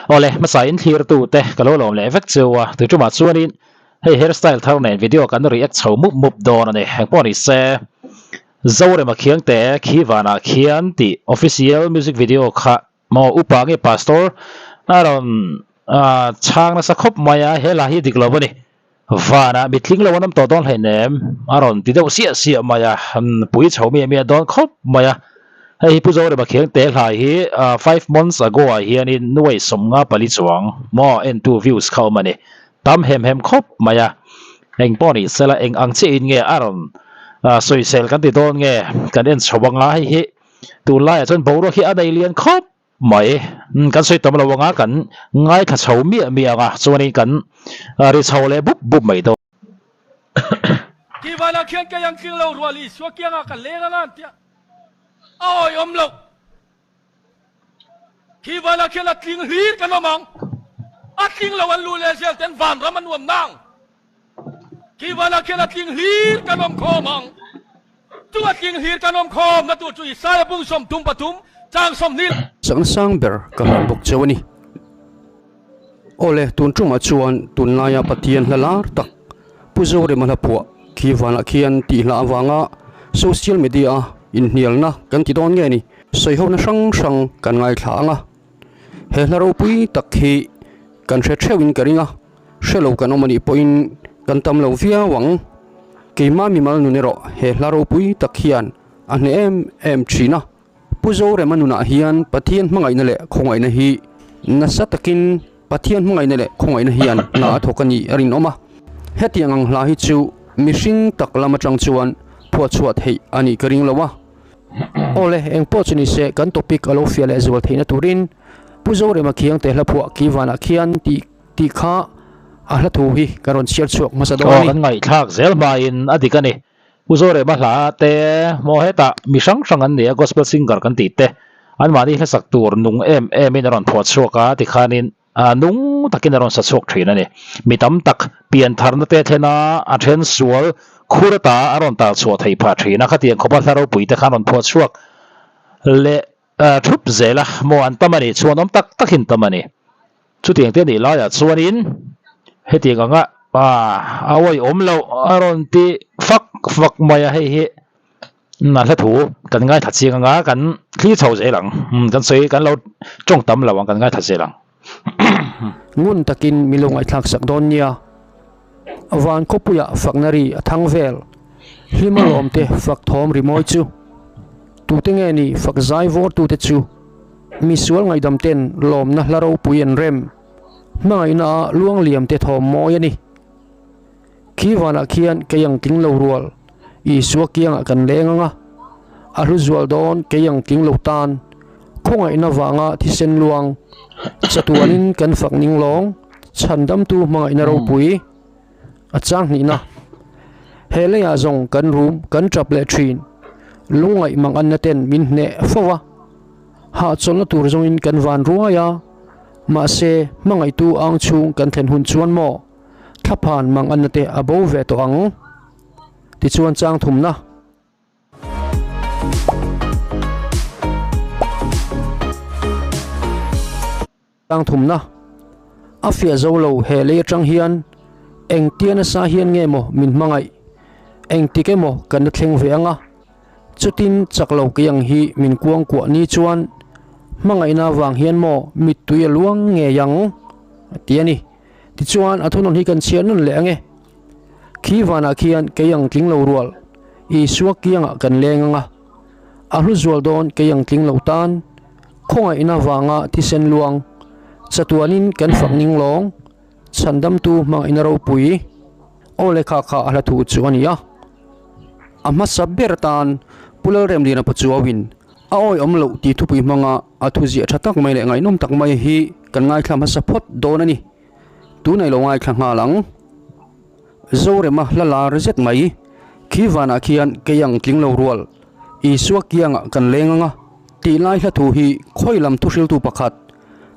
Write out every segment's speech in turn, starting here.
Awle, hmasa in thlir tu te ka lo lawm leh vek cheu a, tui tumah chuanin hei hairstyle thar nen video kan react chho mup mup dawn a ni. Engpawh ni se, Zorema Khiangte khi vanah khian tih official music video kha maw upa nge pastor a rawn chhang nasa khawp mai a, he hla hi dik lo a ni. Vanah mitling lo an awm tawh dawn hleinem a rawn ti deuh siah siah mai a, pui chho miah miah dawn khawp mai a. Hei hi Pu Zorema Khiangte hlai hi 5 months ago ah hianin nuai 54 chuang maw entu views kha awm a ni. Tam hem hem khawp mai a. Eng pawh ni sela eng ang chiahin nge a rawn sawisel kan ti dawn nge kan en chho anga hei hi tunlaiah chuan boruak hi a nei lian khawp mai. Kan sawi tam lo anga kan ngaithla chho miah miah anga chuanin kan ri chho leh bup bup mai dawn. Tivana khian kei ang tling lo rual Isua kiangah ka leng anga an tia a awihawm loh. Tivana khian a tling hlir kan awm ang. A tling lo an luh leh zel ten vanram a nuam nang. Tivana khian a tling hlir kan awm khawm ang. Chu a tling hlir kan awm khawm na tur chu Isaiah bung 33 chang 20. Chakna sang ber ka hlan bawk cheu a ni. Awle, tun tumah chuan tunlaia Pathian hla lar tak Pu Zorema hla phuah khi vanah khian tih hla avanga social media a inhnialna kan ti dawn nge ni? Sawihona hrang hrang kan ngaithla ang a, he hla ropui tak hi kan hre theuhin ka ring a, hre lo kan awm a nih pawhin kan tam lo viau ang. Keimah mimal nun erawh he hla ropui tak hian a hneh em em thin a. Pu Zorema nunah hian Pathian hmangaihna leh khawngaihna hi nasa takin Pathian hmangaihna leh khawngaihna hian hna a thawk a nih a rinawm a. Hetiang ang hla hi chu mihring tak lam atang chuan phuahchhuah theih a nih ka ring lo a. Awle, eng pawh chu ni se kan topic a lo fiah leh zual theihna turin Pu Zorema Khiangte hla phuah Kivanah khian tih tih kha a hla thu hi kan rawn chhiar chhuak hmasa dawn a ni. Aw, kan ngaihthlak zel hmain a dik a ni. Pu Zorema hla te maw hetah mi hrang hrang an ni a, gospel singer kan tih te anmahni hlasak tur nung em em in a rawn phuah chhuak a tikhanin nung takin a rawn sa chhuak thin a ni. Mi tam tak piantharna te thlen a, a then sual khur ata a rawn tal chhuah theih phah thin a, khatiang khawpa hla ropui te khan rawn phuah chhuak leh thup zel a, maw an tam a nih chuan awm tak takin tam a ni. Chutiang te nih laiah chuanin hetiang anga a awihawm loh a rawn ti fak fak mai a, hei hi a hla thu kan ngaithla chiang anga kan thlir chho zel ang, kan sawi kan lo tawng tam lo ang kan ngaithla zel ang. Ngun takin mi lo ngaihthlak sak dawn nia, van khawpuiah fakna ri a thang vel, hlim alawm te fak thawm rimawi chu, tute nge ni fak zai vawr tute chu. Misual ngaihdam ten lawmna hla ropui an rem, hmangaihna a luang liam te thawm mawi a ni. Khi vanah khian kei ang tling lo rual, Isua kiangah kan leng ang a, a hlu zual dawn kei ang tling lo tan, khawngaihna vanga thisen luang, chatuanin kan fak ning lawng, chhandamtu hmangaihna ropui a chang hnihna. He leiah zawng kan rum kan tap leh thin, lungngaih mang anna ten min hneh fo a, hahchawlhna tur zawngin kan van ruai a, mahse hmangaihtu ang chhung kan thlen hun chuan maw thlaphan mang anna te a bo ve tawh ang? Tichuan chang thumna. Tang thumna a fiah zo lo he lei atang hian engtia nasa hian nge maw min hmangaih engtik emaw kan la thleng ve anga chutin chak lo kei ang hi min kuang kuah ni chuan hmangaihna avang hian maw mittui a luang ngei ang a ti a ni tichuan a thunawn hi kan chhiar nawn leh ange khi vanah khian kei ang tling lo rual Isua kiangah kan leng anga a hlu zual dawn kei ang tling lo tan. Khawngaihna vanga thisen luang, chatuanin kan fak ning lawng, chhandamtu hmangaihna ropui, aw lehkha kha a hla thu chu a ni a. A hmasa ber atan Pu Lalremliana Pachuauin a awi awm loh tih thupui hmanga a thuziah tha tak mai leh ngaihnawm tak mai hi kan ngaithla hmasa phawt dawn a ni. Tunah i lo ngaithla nghal ang. Zorema hla lar zet mai, khi vanah khian kei ang tling lo rual, Isua kiangah kan leng ang a. Tih lai hla thu hi khawi lam thuhriltu pakhat,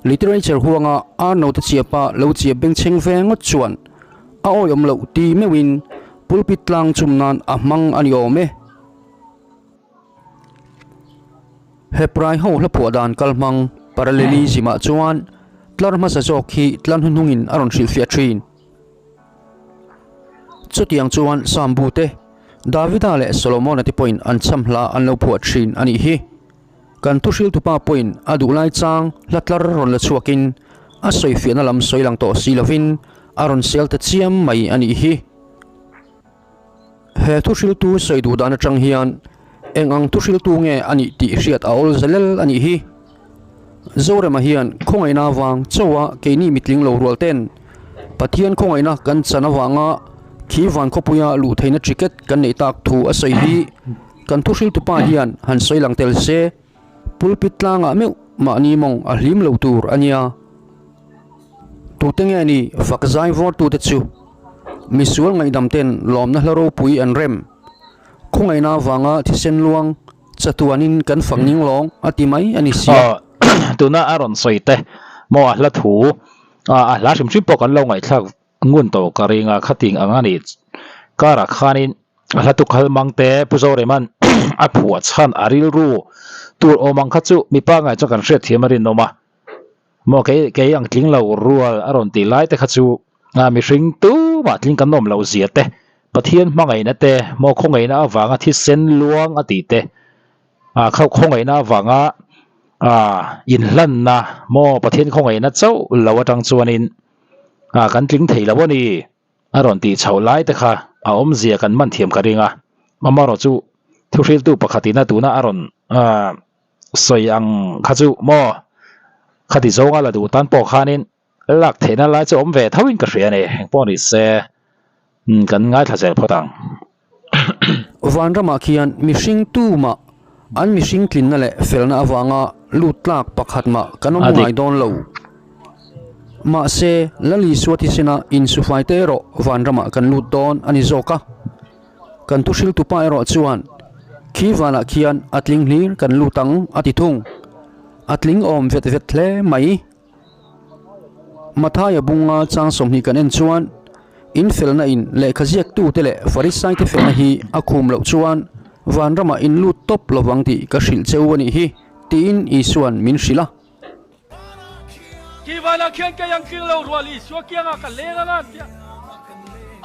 literature huanga Arno te chiapa lo chiap bengchheng ve ngawt chuan a awihawm loh ti meuhin pulpit tlang chum nan a hmang a ni awm e. Hebrai ho hla phuah dan kal hmang parallelism ah chuan Tlar hmasa zawk hi tlar hnuhnungin a rawn hrilhfiah thin. Chutiang chuan Psalm bu te, Davida leh Solomona te pawhin an chham hla an lo phuah thin a nih hi. Kan thuhriltupa pawhin a duhlai chang hla tlar rawn la chhuakin a sawifiahna lam sawi lang tawh si lovin a rawn sel ta chiam mai a nih hi. He thuhriltu sawi duh dan atang hian eng ang thuhriltu nge a nih tih hriat a awl zalel a nih hi. Zorema hian khawngaihna avang chauha keini mitling lo rual ten Pathian khawngaihna kan chan avanga khi van khawpuia luh theihna ticket kan neih tak thu a sawi hi kan thuhriltupa hian han sawi lang tel se pulpit tlangah meuh mahni mawng a hlim lo tur a nia. Tute nge ni fak zai vawrtute chu misual ngaihdam ten lawmna hla ropui an rem. Khawngaihna avanga thisen luang chatuanin kan fak ning lawng a ti mai a ni sia. Tuna a rawn sawi te maw a hla thu a hla hrim hrim pawh kan lo ngaihthlak ngun tawh ka ring a khating ang a ni. Karah khanin a hla tukhal mang te Pu Zoreman a phuah chhan a rilru tur awm ang kha chu mipa ngai chuan kan hriatthiam a rinawm a. Maw kei kei ang tling lo rual a rawn tih lai te kha chu a mihring tumah tling kan awm loh zia te, Pathian hmangaihna te, maw khawngaihna avanga thisen luang a tih te, a kha khawngaihna avanga a inhlanna maw Pathian khawngaihna chauh lo atang chuanin a kan tling thei lo a ni a rawn tih chhoh lai te kha a awmzia kan man thiam ka ring a, amaherawhchu thuhriltu pakhatin a tuna a rawn a. Sawi ang kha chu maw? Khati zawnga la duh tan pawh khanin lak theihna lai chu awm ve tho in ka hria a ni. Engpawh ni se kan ngaithla zel phawt ang. Vanramah khian mihring tumah an mihring tlinna leh felna avanga lut tlak pakhat mah kan awm ngai dawn lo. Mahse, Lal Isua thisena insufaite erawh vanramah kan lut dawn a ni zawk a. Kan thuhriltupa erawh chuan, Khi vanah khian a tling hlir kan lut ang, a ti thung. A tling awm vet vet hle mai. Mathaia bunga chang 20 kan en chuan, In felna in lehkha ziaktute leh Farisaite felna hi a khum loh chuan vanramah in lut tawp lovang tih ka hrilh che u a nih hi, tiin Isua'n min hrilh a. Khi vanah khian kei ang tling lo rual Isua kiangah ka leng anga an ti a,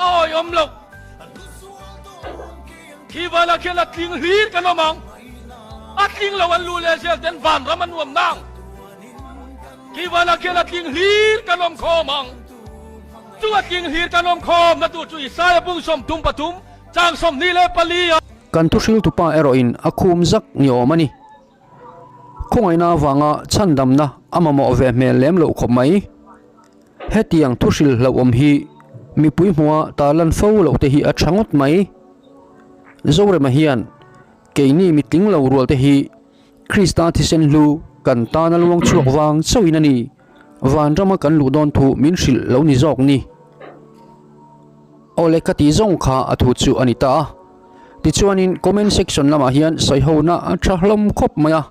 a awihawm lo. Khi vanah khian a tling hlir kan awm ang, a tling lo an luh leh zel ten vanram a nuam nang. Khi vanah khian a tling hlir kan awm khawm ang, chu a tling hlir kan awm khawm na tur chu Isaia bung 33 chang 24 a. Kan thuhriltupa erawhin a khum zak ni awm a ni. Khawngaihna avanga chhandamna a mamawh ve hmel lem loh khawp mai. Hetiang thuhril hlauhawm hi mipui hmuha tarlan fo loh te hi a tha ngawt mai. Zorema hian keini mitling lo rual te hi Krista thisen hlu kan tana luang chhuak vang chauhin a ni, vanrama kan luh dawn thu min hrilh lo ni zawk ni. Awle ka tih zawng kha a thu chu a ni ta a. Tichuanin comment section lamah hian sawihona a tha hlawm khawp mai a,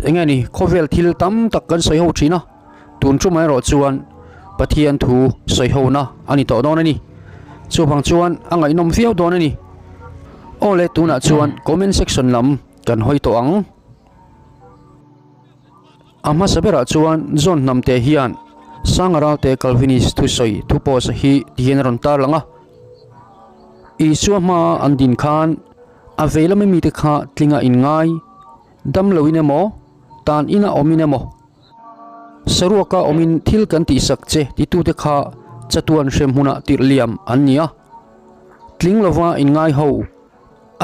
eng nge ni khawvel thil tam tak kan sawiho thin a, tun tumah erawh chuan Pathian thu sawihona a ni tawh dawn a ni. Chuvang chuan a ngaihnawm viau dawn a ni. Awle tunah chuan comment section lam kan hawi tawh ang. A hmasa berah chuan John Hnamte hian Sanga Ralte Calvinist thusawi thu post hi tihian a rawn tarlang a. Isua hmaa an din khan a vei lama mite kha tlinga inngai, dam loin emaw, tan ina awmin emaw, saruaka awmin thil kan tihsak che titute kha chatuan hrem hmunah tirh liam an ni a. Tling lova inngai ho,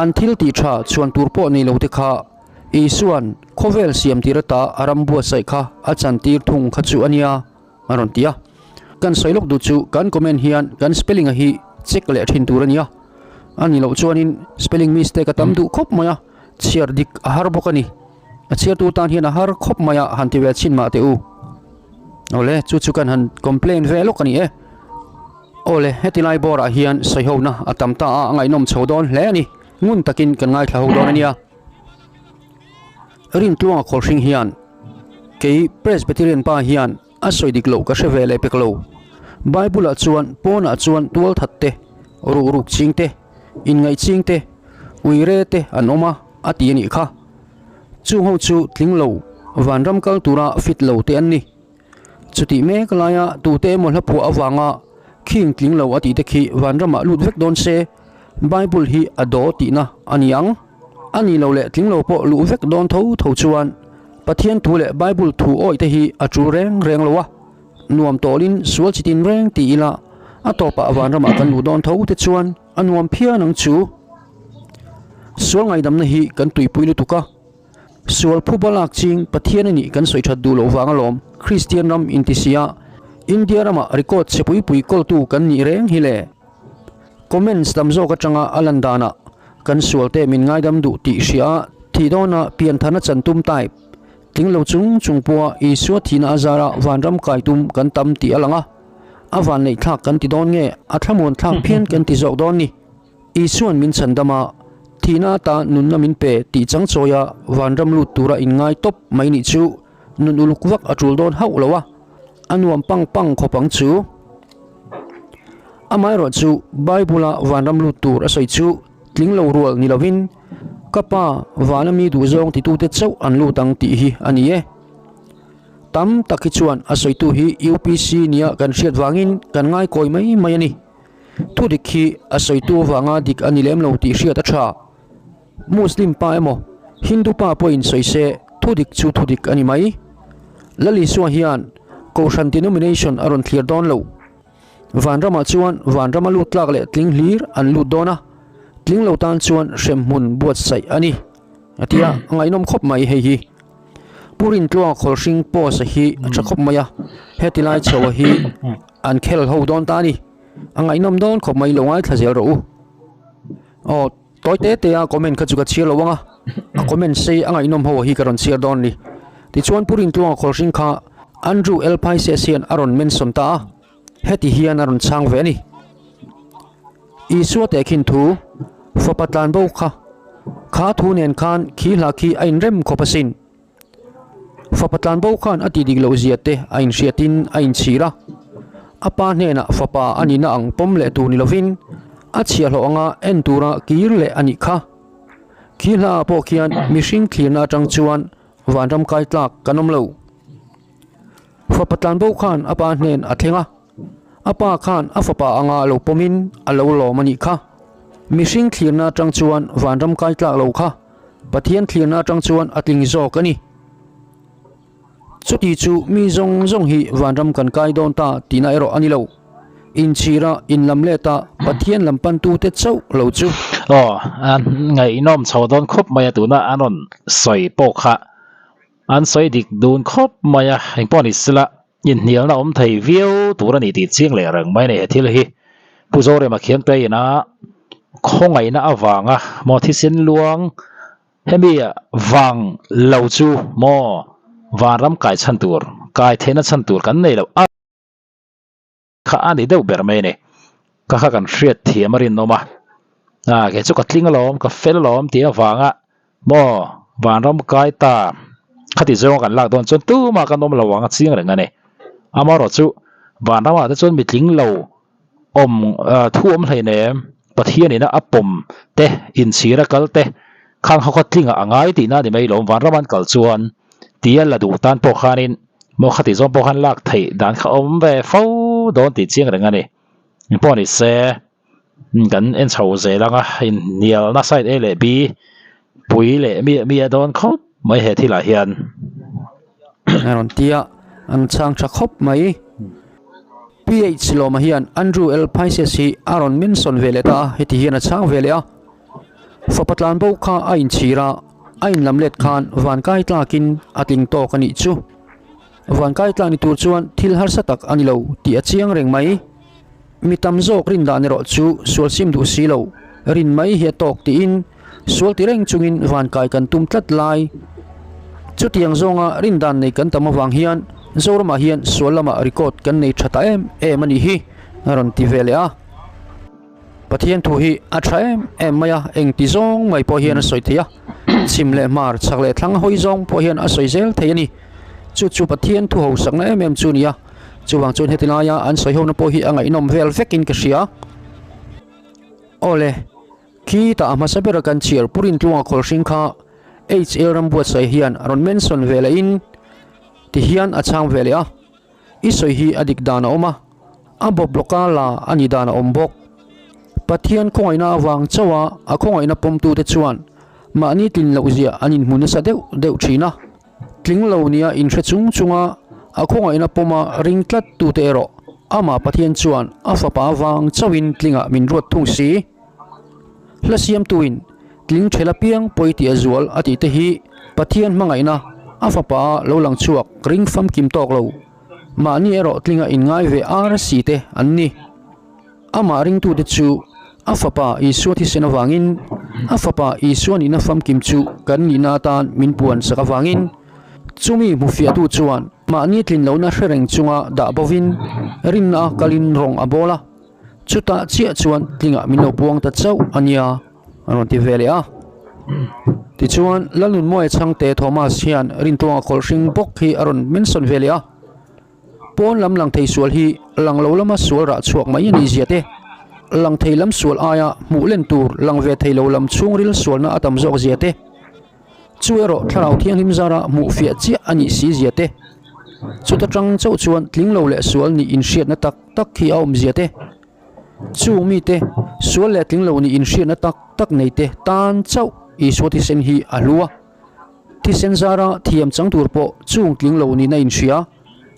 an thil tih tha chhuan tur pawh nei lote kha Isua'n khawvel siam tir ata a ram buatsaih kha a chantir thung kha chu a nia. A rawn ti a. Kan sawi lawk duh chu kan comment hian kan spelling a hi check leh thin tur a nia. A ni loh chuanin spelling mistake a tam duh khawp mai a, chhiar dik a har bawk a ni. A chhiartu tan hian a har khawp mai a, han ti ve chhin mah teh u. Awle, chu chu kan han complain ve lawk a ni e. Awle, heti lai bawrah hian sawihona a tam ta a, a ngaihnawm chho dawn hle a ni. Ngun takin kan ngaithla ho dawn a nia. Rintluanga khawlhring hian kei Presbyterian pa hian a sawi dik loh ka hre ve leh pek lo. Bible ah chuan pawnah chuan tual that te, ruh ruk ching te, inngaih ching te, uire te an awm a a ti a nih kha. Chung ho chu tling lo, vanram kal tura fit lo te an ni. Chutih mek laia tute emaw hla phuah avanga khing tling lo a tih te khi vanramah lut vek dawn se, Bible hi a daw tihna a ni ang. A nih loh leh tling lo pawh luh vek dawn tho tho chuan Pathian thu leh Bible thu awih te hi a tul reng reng lo a, nuam tawlin sual chi tin reng ti ila a tawpah vanramah kan luh dawn tho te chuan a nuam phian ang chu. Sual ngaidamna hi kan tuipui lutuk a. Sual phuba lak ching Pathian a nih kan sawi that duh loh vang alawm Kristian ram inti sia India ramah record chhe pui pui kawltu kan nih reng hi le. Comments tam zawk atanga a lan danah kan sual te min ngaidam duh tih hria a thih dawna pianthana chan tum type tling lo chung chung pawha Isua thihna a zara vanram kai tum kan tam tih a lang a, a vanneih thlak kan ti dawn nge a thlamuan thlak phian kan ti zawk dawn ni. Isua'n min chhandam a, thihna ata nunna min pe tih chang chawia vanram lut tura inngai tawp mai nih chu nun uluk vak a tul dawn hauh lo a, a nuam pang pang khawp ang chu. Amaherawh chu Bible-a vanram lut tur a sawi chu tling lo rual ni lovin ka pa vana mi duhzawng titute chauh an lut ang tih hi a ni e. Tam tak hi chuan a sawitu hi UPC nia kan hriat vangin kan ngaikawi mai mai a ni. Thu dik hi a sawitu avanga dik a ni lem lo tih hriat a tha. Muslim pa emaw Hindu pa pawhin sawi se thu dik chu thu dik a ni mai. Lal Isua hian Kohhran denomination a rawn thlir dawn lo. Vanramah chuan vanrama lut tlak leh tling hlir an lut dawn a, tling lo tan chuan hremhmun buatsaih a ni. A tia a ngaihnawm khawp mai hei hi. Pu Rintluanga Khawlhring post a hi a tha khawp mai a, heti lai chho a hi an khel ho dawn ta a ni. A ngaihnawm dawn khawp mai lo ngaithla zel rawh u. Aw tawi te te a comment kha chu ka chhiar lo ang a, a comment sei a ngaihnawm ho hi ka rawn chhiar dawn a ni. Tichuan Pu Rintluanga Khawlhring kha Andrew L Paises hian a rawn mention ta a, heti hian a rawn chhang ve a ni. Isua tehkhin thu, Fapa tlan bo kha, kha thu nen khan khi hla khi a inrem khawp asin. Fapa tlan bo khan a tih dik loh zia te a inhriatin a inchhir a, a pa hnenah fapa a nihna ang pawm leh tur ni lovin a chhiahhlawh anga en tura kir leh a nih kha. Khi hlaah pawh khian mihring thlirna atang chuan vanram kai tlak kan awm lo. Fapa tlan bo khan a pa hnen a thleng a. A pa khan a fapa anga lo pawmin a lo lawm a nih kha. Mihring thlirna atang chuan vanram kai tlak lo kha Pathian thlirna atang chuan a tling zawk a ni. Chuti chu mi zawng zawng hi vanram kan kai dawn ta tihna erawh a ni lo. Inchhira inlam leta Pathian lam pantute chauh lo chu. Aw, a ngaihnawm chho dawn khawp mai a tuna an rawn sawi pawh kha an sawi dik dun khawp mai a, engpawh ni sela Inhnialna awm thei viau tur a ni tih chiang leh reng mai a ni he thil hi. Pu Zorema khian peiin a khawngaihna avanga maw thisen luang hemi vang lo chu maw vanram kai chhan tur, kai theihna chhan tur kan nei loh a kha a ni deuh ber mai a ni. Ka kha kan hriat thiam a rinawm a, a kei chu ka tling alawm, ka fel alawm tih avanga Maw vanram kai ta khati zawnga kan lak dawn chuan tumah kan awm lo ang a chiang reng a ni. Amaherawh chu vanramah te chuan mitling lo awm thu awm hlei nem Pathian ina a pawm te inchhir a kal te khang ho kha tlingah a ngai tihna a ni mai lawm vanram an kal chuan tia la duh tan pawh khanin maw khati zawng pawh khan lak theih dan kha awm ve fo dawn tih chiang reng a ni. Engpawh ni se. Kan en chho zel ang a, inhnialna side A leh B pui leh miah miah dawn khawp mai he thilah hian. A rawn ti a, an chhang tha khawp mai. PH Lawma hian Andrew L Pisces hi a rawn mention ve leh ta a, heti hian a chhang ve leh a. Fapa tlan bo kha a inchhir a, a inlam let khan vankai tlakin a tling tawk a nih chu. Vankai tlan ni tur chuan thil harsa tak a ni lo tih a chiang reng mai. Mi tam zawk rin dan erawh chu sual sim duh si lo, rin mai hi a tawk tiin sual ti reng chungin vankai kan tum tlat lai. Chutiang zawnga rin dan nei kan tam avang hian Zoramah hian sual lamah record kan nei tha ta em em a nih hi a rawn ti ve leh a. Pathian thu hi a tha em em mai a, engti zawng mai pawh hian a sawi thei a, chhim leh hmar, chhak leh thlang hawi zawng pawh hian a sawi zel thei a ni. Chu chu Pathian thu hausakna em em chu a ni a, chuvang chuan heti laia an sawi hona pawh hi a ngaihnawm vel vekin ka hria. Awle, khi tah a hmasa bera kan chhiar Purin Tluanga Khawlhring kha HL Rambuatsaih hian a rawn mention ve lehin tihian a chhang ve leh a. I sawi hi a dik dan a awm a, a bawp lawka la a nih dan a awm bawk. Pathian khawngaihna avang chauha a khawngaihna pawmtute chuan mahni tlin loh ziah an inhmu nasa deuh deuh thin a. Tling lo nia inhre chung chunga a khawngaihna pawma ring tlat tute erawh amah Pathian chuan a fapa avang chauhin tlingah min ruat thung si. Hla siamtuin tling thel apiang pawi tih a zual a tih te hi Pathian hmangaihna a fapa a lo lang chhuak ring famkim tawk lo. Mahni erawh tlinga inngai ve ar si te an ni. Amah ringtute chu a Fapa Isua thisen avangin, a Fapa Isua nihna famkim chu kan nihna atan min puan sak avangin, chumi hmufiahtu chuan mahni tlin lohna hre reng chunga dah bovin rinna a kalin rawng a bawl a, chutah chiah chuan tlingah min lo puang ta chauh a nia, a rawn ti ve leh a. Tichuan, Lalnunmawia chhangte Thomas hian Rintluanga khawlhring bawk hi a rawn mention ve leh a. Pawn lam lang thei sual hi lang lo lama sual rah chhuak mai a nih zia te, lang thei lam sual aia hmuh len tur lang ve thei lo lam chhungril sualna a tam zawk zia te, chu erawh thlarau thianghlim zara hmuh fiah chiah a nih si zia te, chuta tang chauh chuan tling lo leh sual nih inhriatna tak tak hi a awm zia te, chung mite sual leh tling lo nih inhriatna tak tak nei te tan chauh Isua thisen hi a hlu a. Thisen zara thiam chang tur pawh chung tling lo niin a inhria.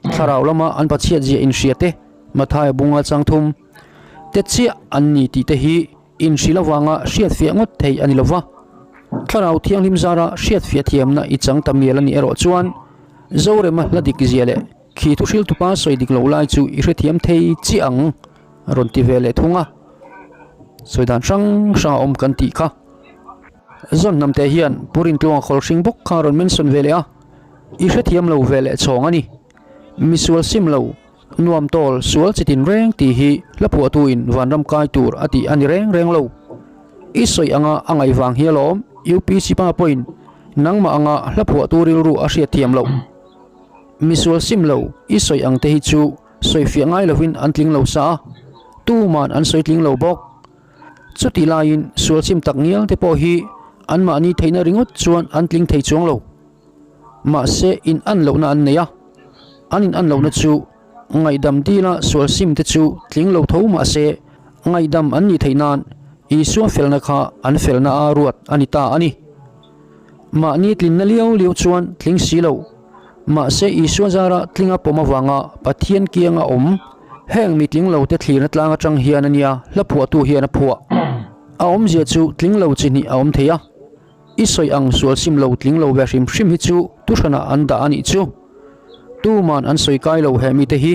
Thlarau lama an Pathian zia inhria te, Mathaia bunga chang thum te chiah an ni tih te hi inhrilh avanga hriatfiah ngawt thei a ni lova. Thlarau Thianghlim zara hriatfiah thiamna i chang ta mial a nih erawh chuan Zorema hla dik zia leh khi thuhriltupa sawi dik lo lai chu i hrethiam thei chiah ang a rawn ti ve leh thung a. Sawi dan hrang hrang a awm kan tih kha. Zawn hnamte hian Pu Rintluanga khawlhring bawk kha rawn mention ve leh a, i hrethiam lo ve leh chhawng a ni. Misual sim lo, nuam tawl sual chitin reng tih hi hla phuahtuin vanram kai tur a tih a ni reng reng lo. I sawi anga a ngaih vang hi alawm UPC pa pawhin nangmah anga hla phuahtu rilru a hriatthiam loh. Misual sim lo, i sawi ang te hi chu sawifiah ngai lovin an tling lo sa a, tuman an sawi tling lo bawk. Chutih laiin sualchim tak ngial te pawh hi anmahni theihna ringawt chuan an tling thei chuang lo. Mahse in an lohna an nei a, an in an lohna chu ngaihdam dila sualsim te chu tling lo tho mahse ngaihdam an nih theih nan Isua felna kha an felna a ruat a ni ta a ni. Mahni tlinna liau liau chuan tling si lo. Mahse Isua zara tlinga pawm avanga Pathian kianga awm heng mi tling lo te thlirna tlang atang hian a nia hla phuahtu hian a phuah. A awmzia chu tling lo chi hnih a awm thei a, i sawi ang sual sim lo tling lo ve hrim hrim hi chu thuhranah an dah a nih chu. Tuman an sawi kai lo he mite hi.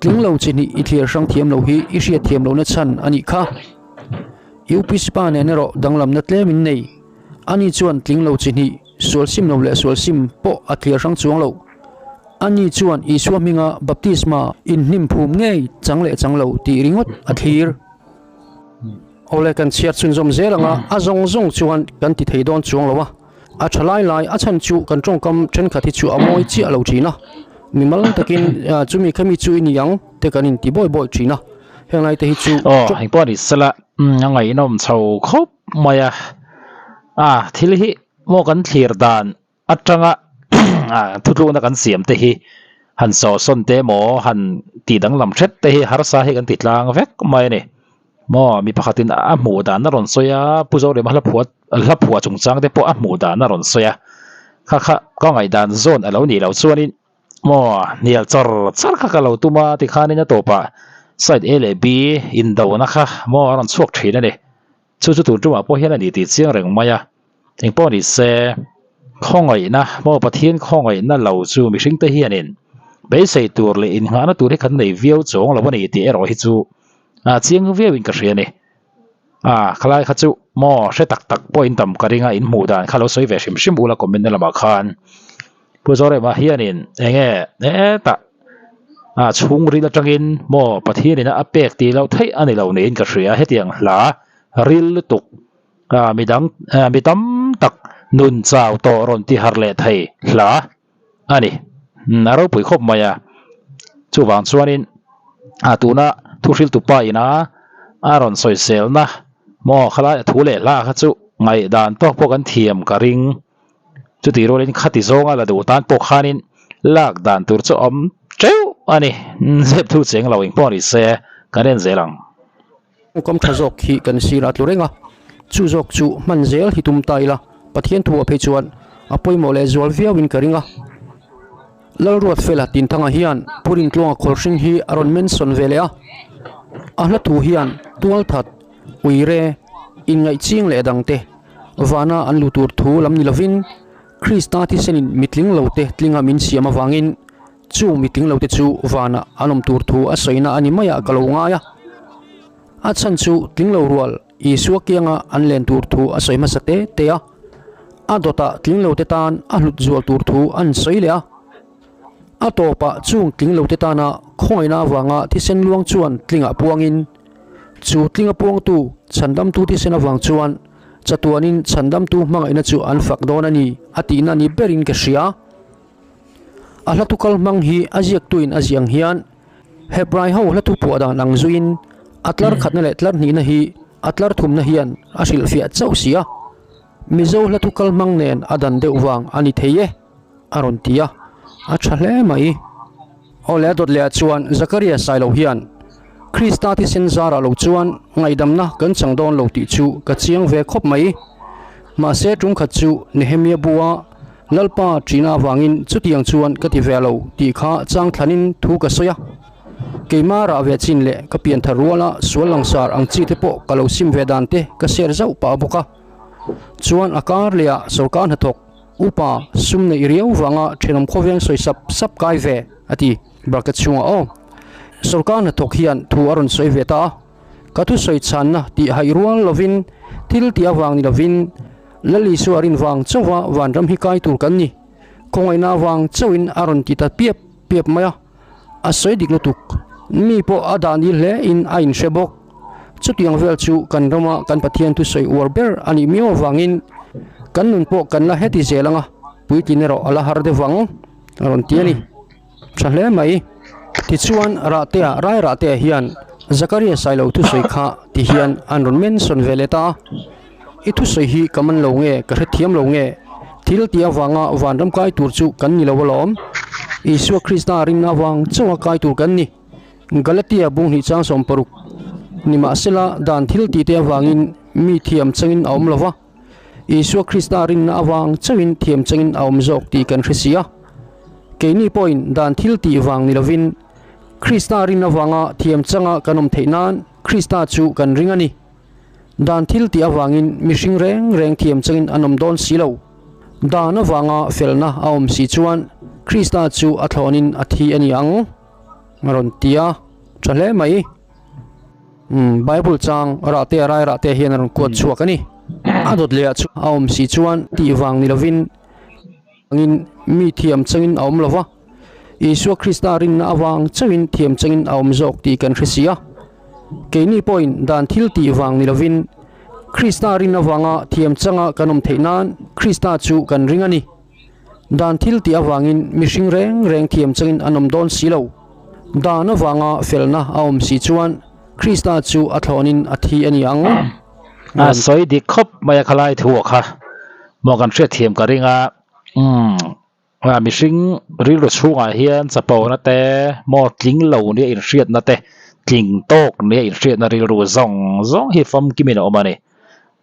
Tling lo chi hnih i thlir hrang thiam lo hi i hriat thiam lohna chhan a nih kha. UPC pa nen erawh danglamna tlem in nei. Ani chuan tling lo chi hnih, sual sim lo leh sual sim pawh a thlir hrang chuang lo. Ani chuan Isua hminga baptisma inhnim phum ngei chang leh chang lo tih ringawt a thlir. Awle kan chhiar chhunzawm zel anga a zawng zawng chuan kan ti thei dawn chuang lo a. A tha lai lai a chhan chu kan tawngkam thenkhat hi chu a mawi chiah lo thin a, mimal takin chumi khami chu i ni ang te kan inti bawi bawi thin a, heng lai te hi chu. Aw engpawh ni sela a ngaihnawm chho khawp mai a, a thil hi maw kan thlir dan atanga thutlukna kan siam te hi han sawhsawn te emaw han tih danglam hret te hi harsa hi kan ti tlang vek mai a ni. Maw mi pakhatin a hmuh dan a rawn sawi a, Pu Zorema hla phuah hla phuah chungchang te pawh a hmuh dan a rawn sawi a, kha kha ka ngaihdan zawn a lo nih loh chuanin maw hnial char char kha ka lo tum a tikhanin a tawpah side A leh B indona kha maw a rawn chhuak thin a ni. Chu chu tun tumah pawh hian a ni tih chiang reng mai a, engpawh ni se khawngaihna maw Pathian khawngaihna lo chu mihringte hianin beisei tur leh innghahna tur hi kan nei viau chuang lo a ni tih erawh hi chu A chiang viau in ka hria a ni. A khalai kha chu maw hre tak tak pawh in tam ka ring a in hmuh dan kha lo sawi ve hrim hrim ula comment na lamah khan Pu Zorema hianin enge hetah a chhungril atangin maw Pathian in a pek tih loh theih a ni lo niin ka hria hetiang hla ril lutuk a midang mi tam tak nun chau tawh rawn ti har leh thei hla a ni. A ropui khawp mai a, chuvang chuanin a tuna thuhriltu pa ina a rawn sawiselna maw khalai a thu leh hla kha chu ngaihdan tawk pawh kan thiam ka ring. Chutih rualin khati zawnga la duh tan pawh khanin lak dan tur chu a awm Teuh a ni, zep thu cheng lo engpawh ni se kan en zel ang. Tawngkam tha zawk hi kan sir a tlu reng a, chu zawk chu hman zel hi tum ta ila Pathian thu ah phei chuan a pawimawh leh zual viau in ka ring a. Lalruatfela Tinthanga hian Purin Tluanga Khawlhring hi a rawn mention ve leh a, a hla thu hian tualthat, uire, inngaih ching leh dangte vana an lu tur thu lam ni lovin Krista thisenin mitling lote tlinga min siam avangin Chu mitling lote chu vanah an awm tur thu a sawina a ni maiah ka lo ngai a. A chhan chu tling lo rual Isua kianga an len tur thu a sawi hmasa te te a. A dawtah tling lote tan a hlut zual tur thu an sawi leh a. A tawpah chung tling lote tana khawngaihna avanga thisen luang chuan tlingah puangin, chu tlinga puangtu chhandamtu thisen avang chuan chatuanin chhandamtu hmangaihna chu an fak dawn a ni a tihna ni berin ka hria. A hla thu kal hmang hi a ziaktuin a ziah ang hian Hebrai ho hla thu phuah dan ang zuiin a tlar khatna leh tlar hnihna hi a tlar thumna hian a hrilhfiah chauh si a, Mizo hla thu kal hmang nen a dan deuh vang a ni thei e a rawn ti a, a tha hle mai. Aw leh a dawt leh ah chuan Zakaria Sailo hian Krista thisen zarah lo chuan ngaihdamna kan chang dawn lo tih chu ka chiang ve khawp mai. Mahse ṭumkhat chu Nehemia bua Lalpa ṭihna avangin chutiang chuan ka ti ve lo tih kha chang thlanin thu ka sawi a. Keima rah ve chin leh ka pianthar ruala sual langsar ang chi te pawh ka lo sim ve dan te ka share zauh pah bawk a. Chuan a kar lehah sorkar hnathawk upa sum neih riau vanga ṭhenawm khawveng sawi sap sap kai ve a ti bracket chhungah aw. Sorkar hnathawk hian thu a rawn sawi ve ta a. Ka thusawi chhanna tih haih rual lovin, thil tih avang ni lovin, Lal Isua rin vang chauha vanram hi kai tur kan ni. Khawngaihna avang chauhin a rawn ti ta piap piap mai a, a sawi dik lutuk. Mi pawh a dah nil hle in a inhre bawk. Chutiang vel chu kan rama kan Pathian thusawi uar ber a nih miau avangin kan nun pawh kan la heti zel anga puitlin erawh a la har deuh vang a rawn ti a ni. Tha hle mai. Tichuan Rahtea, Rai Rahtea hian Zakaria Sailo thusawi kha ti hian an rawn mention ve leh ta a. I thusawi hi ka man lo nge, ka hrethiam lo nge? Thil tih avanga vanram kai tur chu kan ni lo alawm. Isua Krista rinna avang chauha kai tur kan ni. Galatia bunghnih chang 60. Nimahsela dan thil tihte avangin mi thiam changin a awm lo va. Isua Krista rinna avang chauhin thiam changin a awm zawk tih kan hre si a. Keini pawhin dan thil tih vang ni lovin Krista rin avanga thiam changa kan awm theih nan Krista chu kan ring a ni. Dan thil tih avangin mihring reng reng thiam changin an awm dawn si lo. Dan avanga felna a awm si chuan Krista chu a thlawnin a thi a ni ang a rawn ti a, tha hle mai. Umm Bible chang rahte a rai rahte hian a rawn kuat chhuak a ni. A dawt leh ah chuan a awm si chuan tih vang ni lovin angin mi thiam changin a awm lova, Isua Krista rinna avang chauhin thiam changin a awm zawk tih kan hre si a. Keini pawhin dan thil tih vang ni lovin Krista rin avanga thiam changa kan awm theih nan Krista chu kan ring a ni. Dan thil tih avangin mihring reng reng thiam changin an awm dawn si lo. Dan avanga felna a awm si chuan Krista chu a thlawnin a thi a ni ang. A sawi dik khawp mai a khalai thu a kha maw kan hriatthiam ka ring a umm mihring rilru chhungah hian chapona te maw tling lo nia inhriatna te tling tawk nia inhriatna rilru zawng zawng hi famkimin a awm a ni.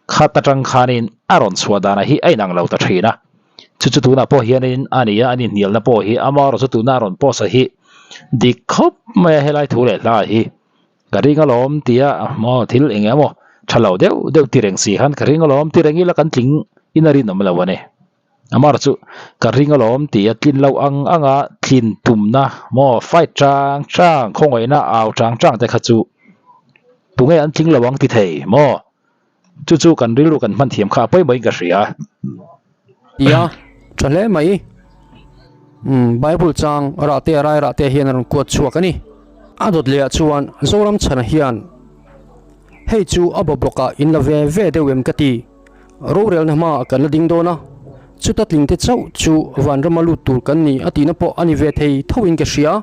Khat atang khanin a rawn chhuah danah hi a inang lo ta thin a, chu chu tunah pawh hianin a ni a, an inhnialna pawh hi amaherawhchu tuna a rawn post a hi dik khawp mai a helai thu leh hla hi ka ring alawm tia maw thil eng emaw tha lo deuh deuh ti reng si khan ka ring alawm ti reng ila kan tling in a rinawm lo a ni. Amaherawhchu ka ring alawm tia tlin loh ang anga tlin tumna maw fight chang chang khawngaihna au chang chang te kha chu tunge an tling lo ang ti thei maw. Chu chu kan rilru kan hman thiam kha a pawimawhin ka hria. Tia, tha hle mai. Umm, Bible chang rahte a rai rahte hian a rawn kuat chhuak a ni. A dawt lehah chuan Zoram chhana hian hei chu a bawbawkah in la ve ve deuh em ka ti. Rorelna hmaah kan la ding dawn a, chuta tlingte chauh chu vanrama lut tur kan ni a tihna pawh a ni ve thei thoin ka hria.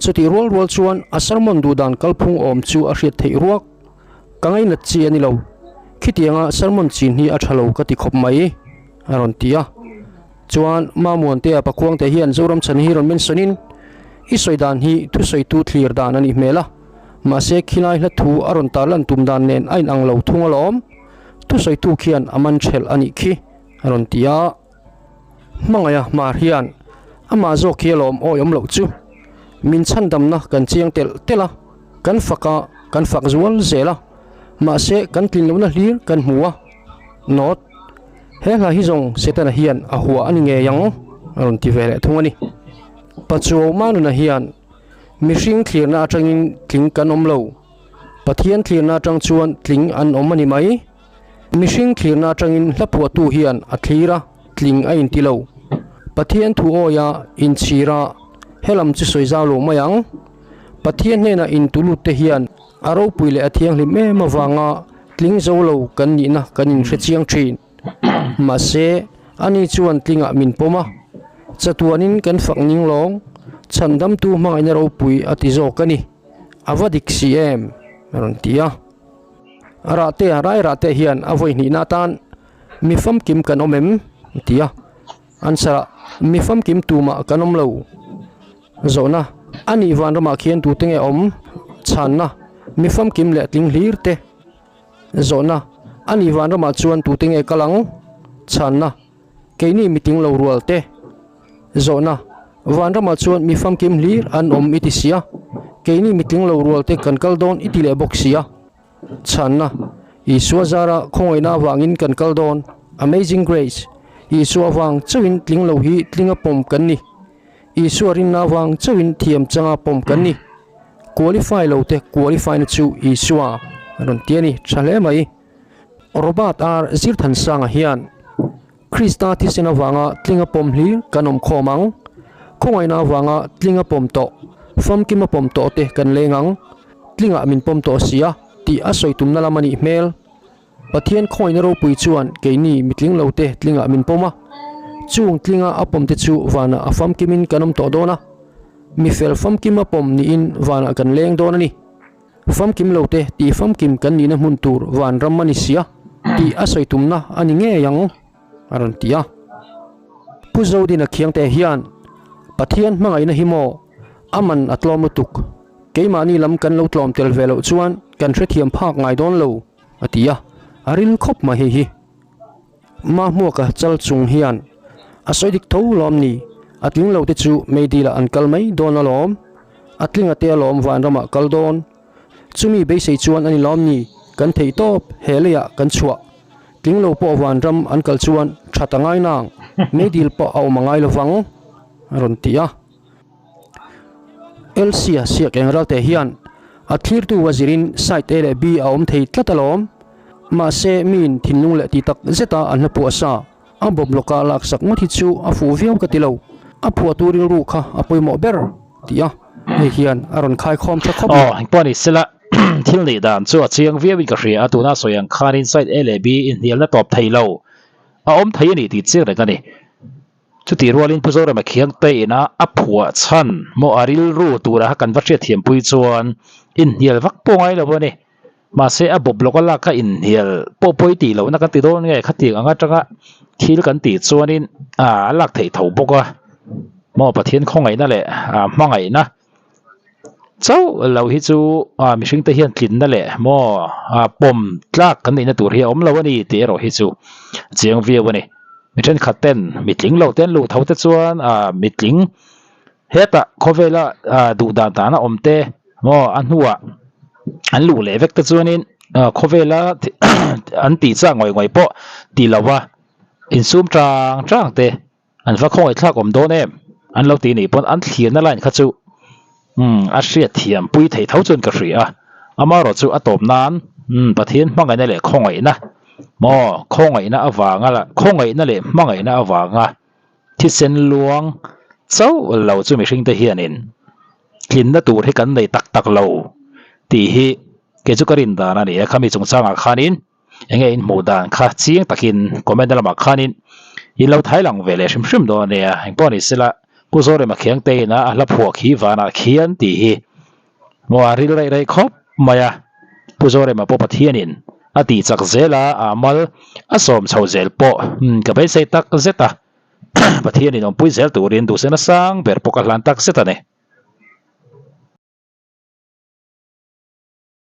Chutih rual rual chuan a sermon duhdan kalphung awm chu a hriat theih ruak. Ka ngainat chi a ni lo. Khitianga sermon chin hi a tha lo ka ti khawp mai, a rawn ti a. Chuan Mamuantea Pakhuangte hian Zoram chhan hi rawn mention in, I sawi dan hi thusawitu thlir dan a nih hmel a, mahse khilai hla thu a rawn tarlan tum dan nen a inang lo thung alawm. Thusawitu khian a man ṭhelh a nih khi, a rawn ti a. Hmangaiha hmar hian amah zawk hi alawm awiawm loh chu. Min chhandamna kan chiang telh telh a, kan fak a, kan fak zual zel a, mahse kan tlin lohna hlir kan hmu a. Note, He hla hi zawng Setana hian a hua a ni ngei ang, a rawn ti ve leh thung a ni. Pachuau Manuna hian mihring thlirna atangin tling kan awm lo, Pathian thlirna atang chuan tling an awm a ni mai. Mihring thlirna atangin hla phuahtu hian a thlir a, tling a inti lo. Pathian thu awia inchhir a, helam chu sawi zau lo mai ang. Pathian hnena intulut te hian a ropui leh a thianghlim em avanga tling zo lo kan nihna kan inhre chiang thin. Mahse, ani chuan tlingah min pawm a, chatuanin kan fak ning lawng, chhandamtu hmangaihna ropui a ti zawk a ni. A va dik si em? a rawn ti a. Rahte, rai rahte hian a vawi hnihna atan mi famkim kan awm em? a ti a. Answer ah, Mi famkim tumah kan awm lo. Zawhna, A nih vanramah khian tute nge awm? Chhanna, Mi famkim leh tling hlir te. Zawhna, A nih vanramah chuan tute nge kal ang? Chhanna, Keini mitling lo rual te. Zawhna, Vanramah chuan mi famkim hlir an awm i ti sia, keini mitling lo rual te kan kal dawn i ti leh bawk sia. Chhanna, Isua zara khawngaihna avangin kan kal dawn. Amazing Grace, Isua avang chauhin tling lo hi tlinga pawm kan ni. Isua rinna avang chauhin thiam changa pawm kan ni. Qualify lo te qualify na chu Isua a rawn ti a ni. Tha hle mai. Robert R. Zirthansanga hian Krista thisen avanga tlinga pawm hlir kan awm khawm ang. Khawngaihna avanga tlinga pawm tawh, famkima pawm tawh te kan leng ang. Tlingah min pawm tawh si a tih a sawi tumna lam a nih hmel. Pathian khawngaihna ropui chuan keini mitling lo te tlingah min pawm a. Chung tlinga a pawm te chu vanah a famkimin kan awm tawh dawn a. Mi fel famkima pawm niin vanah kan leng dawn a ni. Famkim lo te tih famkim kan nihna hmun tur vanram a ni sia tih a sawi tumna a ni ngei ang, a rawn ti a. Pu Zodina Khiangte hian, Pathian hmangaihna hi maw a man a tlawm lutuk, keimahni lam kan lo tlawm tel ve loh chuan kan hrethiam phak ngai dawn lo, a ti a, a ril khawp mai hei hi. Mahmuaka chal chung hian a sawi dik tho lawm ni? A tling lo te chu meidil ah an kal mai dawn alawm. A tlinga te alawm vanramah kal dawn. Chumi beisei chuan a ni lawm ni? Kan theih tawp he leiah kan chhuah. Tling lo pawh vanram an kal chuan that a ngai nang, meidil pawh a awm a ngai lovang, a rawn ti a. Elsia siak eng ralte hian a thlirtu a zirin side A leh B a awm thei tlat alawm. Mahse miin thinlung leh ti tak zeta an hla phuah sa a bawm lawka laksak ngawt hi chu a fuh viau ka ti lo. A phuahtu rilru kha a pawimawh ber tih a hei hian a rawn khaikhawm tha khawp mai. Aw, engpawh ni sela thil nih dan chu a chiang viauin ka hria a, tuna sawi ang khanin side A leh B inhnialna tawp thei lo a awm thei a ni tih chiang reng a ni. Chutih rualin Pu Zorema Khiangte ina a phuah chhan maw a rilru tura kha kan va hriatthiampui chuan inhnial vak pawh ngai lo a ni. Mahse a bawp lawk a lak kha inhnial pawh pawi tih lohna kan ti dawn nge khatiang ang atanga thil kan tih chuanin a lak theih tho bawk a. Maw Pathian khawngaihna leh hmangaihna chauh lo hi chu mihring te hian tlinna leh maw pawm tlak kan nihna tur hi a awm lo a ni tih erawh hi chu chiang viau a ni. Mi thenkhat ten mitling lo te an luh tho te chuan mitling hetah khawvela duh dan dan a awm te maw a hnuah an luh leh vek te chuanin khawvela an tih chak ngawih ngawih pawh ti lova insum tang tang te. An va khawngaih thlak awm dawn em? An lo ti nih pawn an thlirna line kha chu umm a hriat thiam pui thei tho chuan ka hria a, amaherawh chu a tawp nan umm Pathian hmangaihna leh khawngaihna maw khawngaihna avanga la khawngaihna leh hmangaihna avanga thisen luang chauh lo chu mihring te hianin tlinna tur hi kan nei tak tak lo tih hi kei chu ka rin dan a ni a, khami chungchangah khanin. Enge in hmuh dan kha chiang takin comment lamah khanin in lo thai lang ve leh hrim hrim dawn a nia. Engpawh ni sela Pu Zorema Khiangte ina a hla phuah khi vanah khian tih hi maw a ril raih raih khawp mai a. Pu Zorema pawh Pathianin a tih chak zel a, a mal a sawm chho zel pawh ka beisei tak zet a. Pathianin awmpui zel turin duhsakna sang ber pawh ka hlan tak zet a ni.